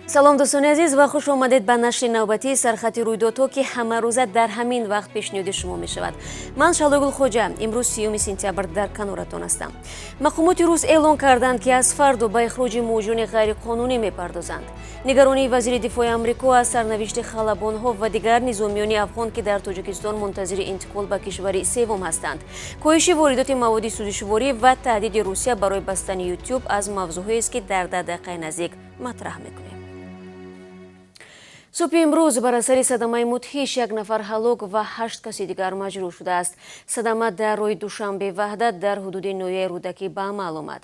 Салом, дӯстони азиз, ва хуш омадед ба нашри навбатии «Сархати рӯйдодҳо», ки ҳамарӯза дар ҳамин вақт пешниҳоди шумо мешавад. Ман Шалогул Хоҷа, имрӯз 30 сентябр дар каноратон ҳастам. Мақомоти рус эълон карданд, ки аз фардо ба ихроҷи муҳоҷирони ғайриқонунӣ мепардозанд. Нигаронии вазири дифои Амрико аз сарнавишти халабонҳо ва дигар низомиёни афғон, ки дар Тоҷикистон мунтазири интиқол ба кишвари севум ҳастанд. Коҳиши воридоти маводи сӯзишворӣ ва таҳдиди Русия барои бастани Ютуб аз мавзӯъҳоест, ки дар 10 дақиқаи наздик матраҳ мекунем. Субҳи имрӯз бар асари садамаи мудҳиш як нафар ҳалок ва ҳашт каси дигар маҷрӯҳ шудааст. Садама дар роҳи Душанбе Ваҳдат дар ҳудуди ноҳияи Рӯдакӣ ба амал омад.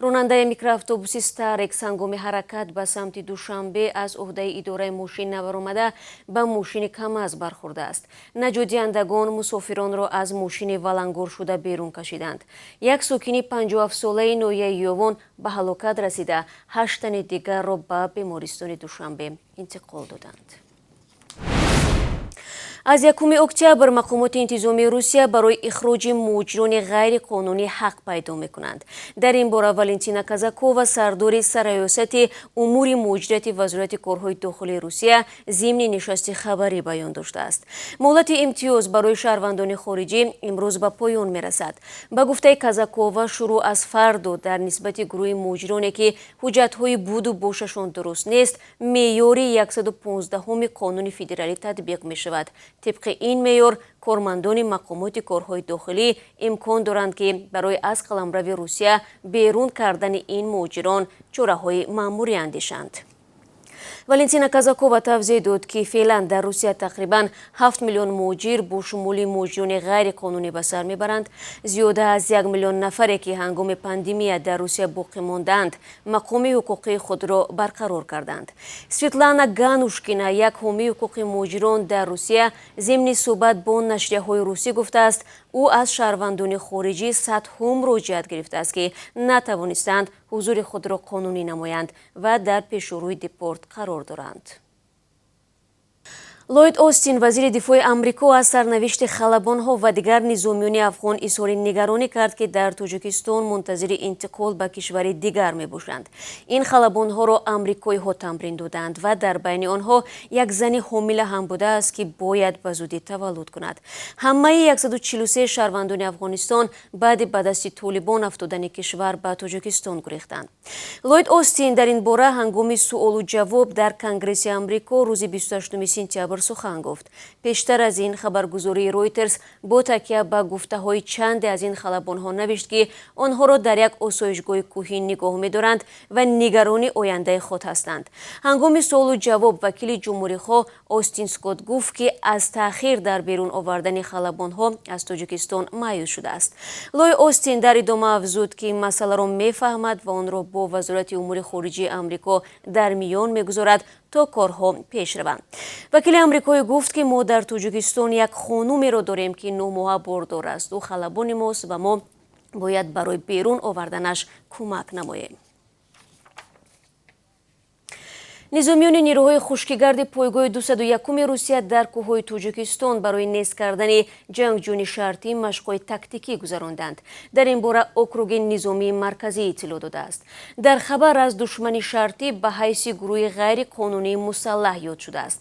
Ронандаи микроавтобуси Старекс ҳангоми ҳаракат ба самти Душанбе аз ӯҳдаи идораи мошин набаромада, ба мошини КамАЗ бархӯрдааст. Наҷотдиҳандагон мусофиронро аз мошини валангоршуда берун кашиданд. Як сокини 57-солаи ноҳияи Ёвон ба ҳалокат расида, ҳашт тани дигарро ба бемористони Душанбе интиқол доданд. Аз 1 октябр мақомоти интизомии Русия барои ихроҷи муҳоҷирони ғайриқонунӣ ҳақ пайдо мекунанд. Дар ин бора Валентина Казакова, сардори сарраёсати умури муҳоҷирати Вазорати корҳои дохилии Русия, зимни нишасти хабарӣ баён доштааст. Муҳлати имтиёз барои шаҳрвандони хориҷӣ имрӯз ба поён мерасад. Ба гуфтаи Казакова, шурӯъ аз фардо дар нисбати гурӯҳи муҳоҷироне, ки ҳуҷҷатҳои буду бошашон дуруст нест, меъёри 115-уми қонуни федералӣ татбиқ мешавад. Тибқи ин меъёр, кормандони мақомоти корҳои дохилӣ имкон доранд, ки барои аз қаламрави Русия берун кардани ин муҳоҷирон чораҳои маъмурӣ андешанд. Валентина Казакова тавзеҳ дод, ки феълан дар Русия тақрибан 7 миллион муҳоҷир, бо шумули муҳоҷирони ғайриқонунӣ, ба сар мебаранд. Зиёда аз 1 миллион нафаре, ки ҳангоми пандемия дар Русия боқӣ мондаанд, мақоми ҳуқуқии худро барқарор карданд. Светлана Ганушкина, як ҳомии ҳуқуқи муҳоҷирон дар Русия, зимни суҳбат бо нашрияҳои русӣ гуфтааст, ӯ аз шаҳрвандони хориҷӣ садҳо муроҷиат гирифтааст, ки натавонистанд ҳузури худро қонунӣ намоянд ва дар пешурӯи депорт қарор доранд. Ллойд Остин, вазири дифои Амрико, аз сарнавишти халабонҳо ва дигар низомиёни афғон изҳори нигаронӣ кард, ки дар Тоҷикистон мунтазири интиқол ба кишвари дигар мебошанд. Ин халабонҳоро амрикоиҳо тамрин доданд ва дар байни онҳо як зани ҳомила ҳам будааст, ки бояд ба зудӣ таваллуд кунад. Ҳамаи 143 шаҳрвандони Афғонистон баъди ба дасти Толибон афтодани кишвар ба Тоҷикистон гурехтанд. Ллойд Остин дар ин бора ҳангоми суолу ҷавоб дар Конгресси Амрико рӯзи 28 сентябр сухан гуфт. Пештар аз ин хабаргузории Ройтерс бо такя ба гуфтаҳои чанде аз ин халабонҳо навишт, ки онҳоро дар як осоишгоҳи кӯҳӣ нигоҳ медоранд ва нигарони ояндаи худ ҳастанд. Ҳангоми суолу ҷавоб вакили ҷумҳурихоҳ Остин Скотт гуфт, ки аз таъхир дар берун овардани халабонҳо аз Тоҷикистон маъюс шудааст. Ллойд Остин дар идома афзуд, ки масъаларо мефаҳмад ва онро бо Вазорати умури хориҷии Амрико дар миён мегузорад, то корҳо пеш раванд. Вакили амрикоӣ гуфт, ки мо дар Тоҷикистон як хонумеро дорем, ки 9 моҳа бордор аст. Ӯ халабони мост ва мо бояд барои берун оварданаш кӯмак намоем. Низомиёни нерӯҳои хушкигарди пойгоҳи 201-уми Русия дар кӯҳҳои Тоҷикистон барои нест кардани ҷангҷӯёни шартӣ машқҳои тактикӣ гузаронданд. Дар ин бора округи низомии марказӣ иттилоъ додааст. Дар хабар аз душмани шартӣ ба ҳайси гурӯҳи ғайриқонунии мусаллаҳ ёд шудааст.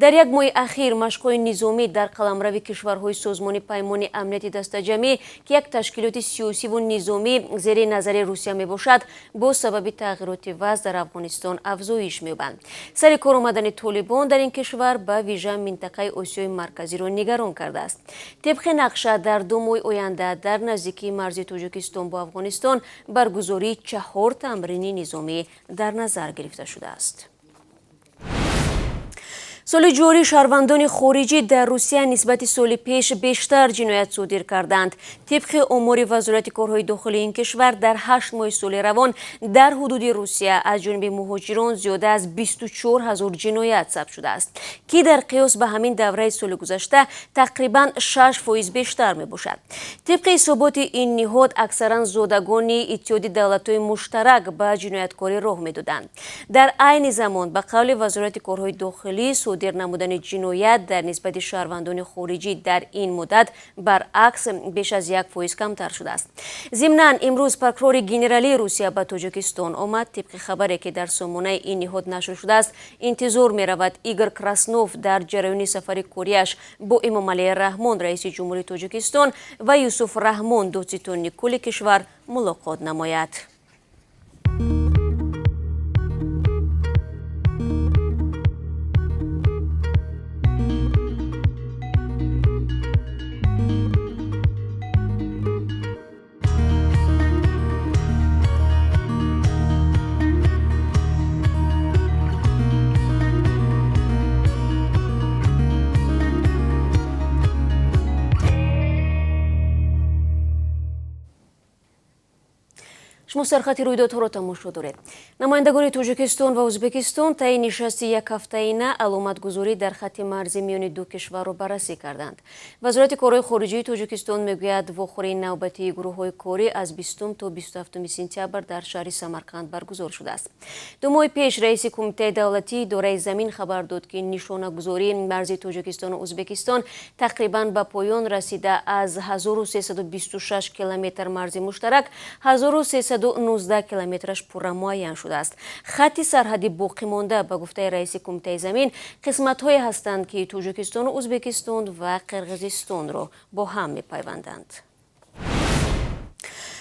Дар як моҳи ахир машқҳои низомӣ дар қаламрави кишварҳои Созмони Паймони Амнияти Дастаҷамъӣ, ки як ташкилоти сиёсиву низомӣ зери назари Русия мебошад, бо сабаби тағйироти вазъ дар Афғонистон афзоиш меёбанд. Сари кор омадани Толибон дар ин кишвар ба вижа минтақаи Осиёи Марказиро нигарон кардааст. Тибқи нақша, дар 2 моҳи оянда дар наздикии марзи Тоҷикистон бо Афғонистон баргузории чаҳор тамрини низомӣ дар назар гирифта шудааст. Соли ҷорӣ шаҳрвандони хориҷӣ дар Русия нисбати соли пеш бештар ҷиноят содир карданд. Тибқи омори Вазорати корҳои дохилии ин кишвар, дар 8 моҳи соли равон дар ҳудуди Русия аз ҷониби муҳоҷирон зиёда аз 24 000 ҷиноят сабт шудааст, ки дар қиёс ба ҳамин давраи соли гузашта тақрибан 6% бештар мебошад. Тибқи ҳисоботи ин ниҳод, аксаран зодагони Иттиҳоди Давлатҳои Муштарак ба ҷинояткорӣ роҳ медоданд. Дар айни замон, ба қавли Вазорати корҳои дохилӣ, Содир намудани ҷиноят дар нисбати шаҳрвандони хориҷӣ дар ин муддат баръакс беш аз 1% камтар шудааст. Зимнан имрӯз прокурори генералии Русия ба Тоҷикистон омад. Тибқи хабаре ки дар сомонаи ин ниҳод нашр шудааст, интизор меравад Игор Краснов дар ҷараёни сафари кориаш бо Эмомалӣ Раҳмон, раиси ҷумҳури Тоҷикистон, ва Юсуф Раҳмон, додситони кулли кишвар, мулоқот намояд. Шумо сархати рӯйдодҳоро тамошо доред. Намояндагони Тоҷикистон ва Ӯзбекистон таи нишасти якҳафтаина аломатгузорӣ дар хатти марзӣ миёни ду кишварро баррасӣ карданд. Вазорати корҳои хориҷии Тоҷикистон мегӯяд, вохӯрии навбатии гурӯҳҳои корӣ аз 20 то 27 сентябр дар шаҳри Самарқанд баргузор шудааст. 2 моҳи пеш раиси Кумитаи давлатии идораи замин хабар дод, ки нишонагузории марзи Тоҷикистону Ӯзбекистон тақрибан ба поён расида, аз 1326 километр марзи муштарак 1319 километраш пурра муайян шудааст. Хатти сарҳади боқӣ монда, ба гуфтаи раиси Кумитаи замин, қисматҳое ҳастанд, ки Тоҷикистону Ӯзбекистон ва Қирғизистонро бо ҳам мепайванданд.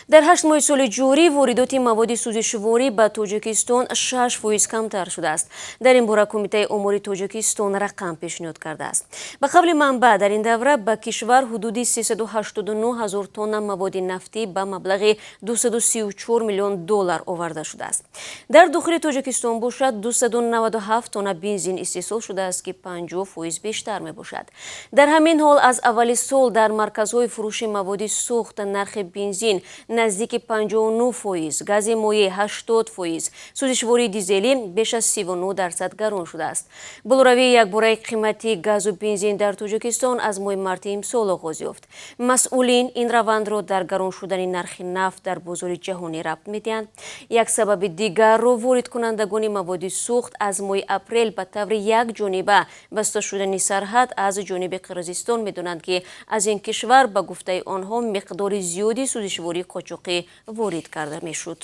Дар 8 моҳи соли ҷорӣ воридоти маводи сӯзишворӣ ба Тоҷикистон 6% камтар шудааст. Дар ин бора Кумитаи омори Тоҷикистон рақам пешниҳод кардааст. Ба қавли манбаъ, дар ин давра ба кишвар ҳудуди 389 ҳазор тонна маводи нафтӣ ба маблағи 234 миллион доллар оварда шудааст. Дар дохили Тоҷикистон бошад 297 тонна бензин истеҳсол шудааст, ки 50% бештар мебошад. Дар ҳамин ҳол аз аввали сол дар марказҳои фурӯши маводи сӯхт нархи бензин наздики 59%, гази моеъ 80%, сӯзишвории дизелӣ беш аз 39% гарон шудааст. Болоравии якбораи қимати газу бензин дар Тоҷикистон аз моҳи марти имсол оғоз ёфт. Масъулин ин равандро дар гарон шудани нархи нафт дар бозори ҷаҳонӣ рабт медиҳанд. Як сабаби дигарро воридкунандагони маводи сӯхт аз моҳи апрел ба таври якҷониба баста шудани сарҳад аз ҷониби Қирғизистон медонанд, ки аз ин кишвар ба гуфтаи онҳо миқдори зиёди сӯзишвории қочоқӣ ворид карда мешуд.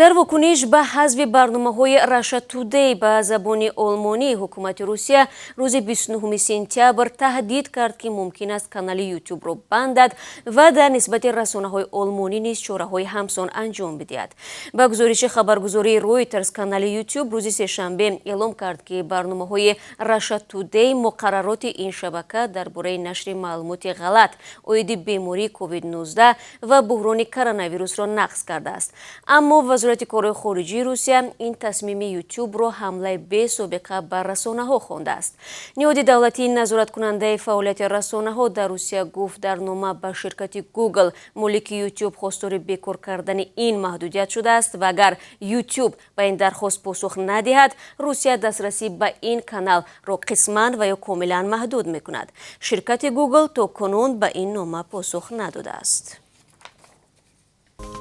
Дар вокуниш ба ҳазфи барномаҳои Russia Today ба забони олмонӣ, ҳукумати Русия рӯзи 29 сентябр таҳдид кард, ки мумкин аст канали YouTube-ро бандад ва дар нисбати расонаҳои олмонӣ низ чораҳои ҳамсон анҷом бидиҳад. Ба гузориши хабаргузории Reuters, канали YouTube рӯзи сешанбе эълом кард, ки барномаҳои Russia Today муқаррароти ин шабака дар бораи нашри маълумоти ғалат оиди бемории COVID-19 ва буҳрони коронавирусро нақз кардааст. Аммо Вазорати корҳои хориҷии Русия ин тасмими YouTube-ро ҳамлаи бесобиқа ба расонаҳо хондааст. Ниҳоди давлатии назораткунандаи фаъолияти расонаҳо дар Русия гуфт, дар нома ба ширкати Google, молики YouTube, хостори бекор кардани ин маҳдудият шудааст ва агар YouTube ба ин дархост посух надиҳад, Русия дастрасӣ ба ин каналро қисман ва ё комилан маҳдуд мекунад. Ширкати Google то кунун ба ин нома посух надодааст.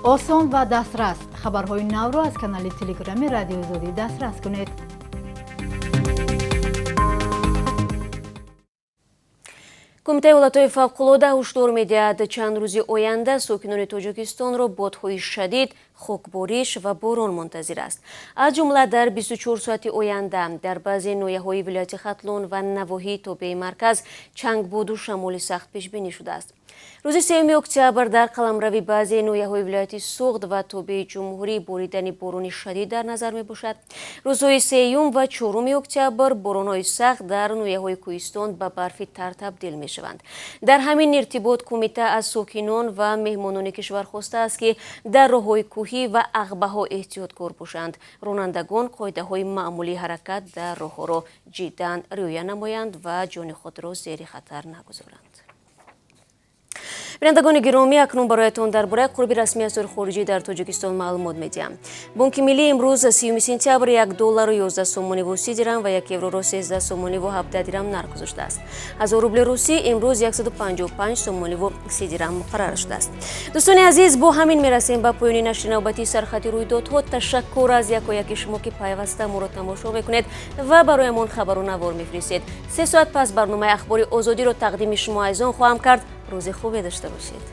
Осон ва дастрас хабарҳои навро аз канали Телеграми Радиои Озодӣ дастрас кунед. Кумитаи ҳолатҳои фавқулода ҳушдор медиҳад, чанд рӯзи оянда сокинони Тоҷикистонро бодҳои шадид, хокбориш ва борон мунтазир аст. Аз ҷумла дар 24 соати оянда дар баъзе ноҳияҳои вилояти Хатлон ва навоҳии тобеи марказ чангбоду шамоли сахт пешбинӣ шудааст. Рӯзи 3 октябр дар қаламрави баъзе ноҳияҳои вилояти Суғд ва тобеи ҷумҳурӣ боридани борони шадид дар назар мебошад. Рӯзҳои 3 ва 4 октябр боронҳои сахт дар ноҳияҳои кӯҳистон ба барфи тар табдил мешаванд. Дар ҳамин иртибот кумита аз сокинон ва меҳмонони кишвар хостааст, ки дар роҳҳои кӯҳӣ ва ағбаҳо эҳтиёткор бошанд. Ронандагон қоидаҳои маъмулии ҳаракат дар роҳҳоро ҷиддан риоя намоянд ва ҷони худро зери хатар нагузоранд. Бинандагони гиромӣ, акнун бароятон дар бораи қурби расмии асъори хориҷӣ дар Тоҷикистон маълумот медиҳам. Бонки Миллӣ имрӯз, 30 сентябр, 1 доллару 11 сомониву 30 дирам ва 1 евроро 13 сомониву 17 дирам нарх гузоштааст. 1000 рубли русӣ имрӯз 155 сомониву 30 дирам муқаррар шудааст. Дӯстони азиз, бо ҳамин мерасем ба поёни нашри навбатии сархати рӯйдодҳо. Ташаккур аз якояки шумо, ки пайваста моро тамошо мекунед ва бароямон хабару навор мефиристед. 3 соат пас барномаи Ахбори Озодиро тақдими шумо азизон хоҳам кард. Рӯзи хубе дошта бошед.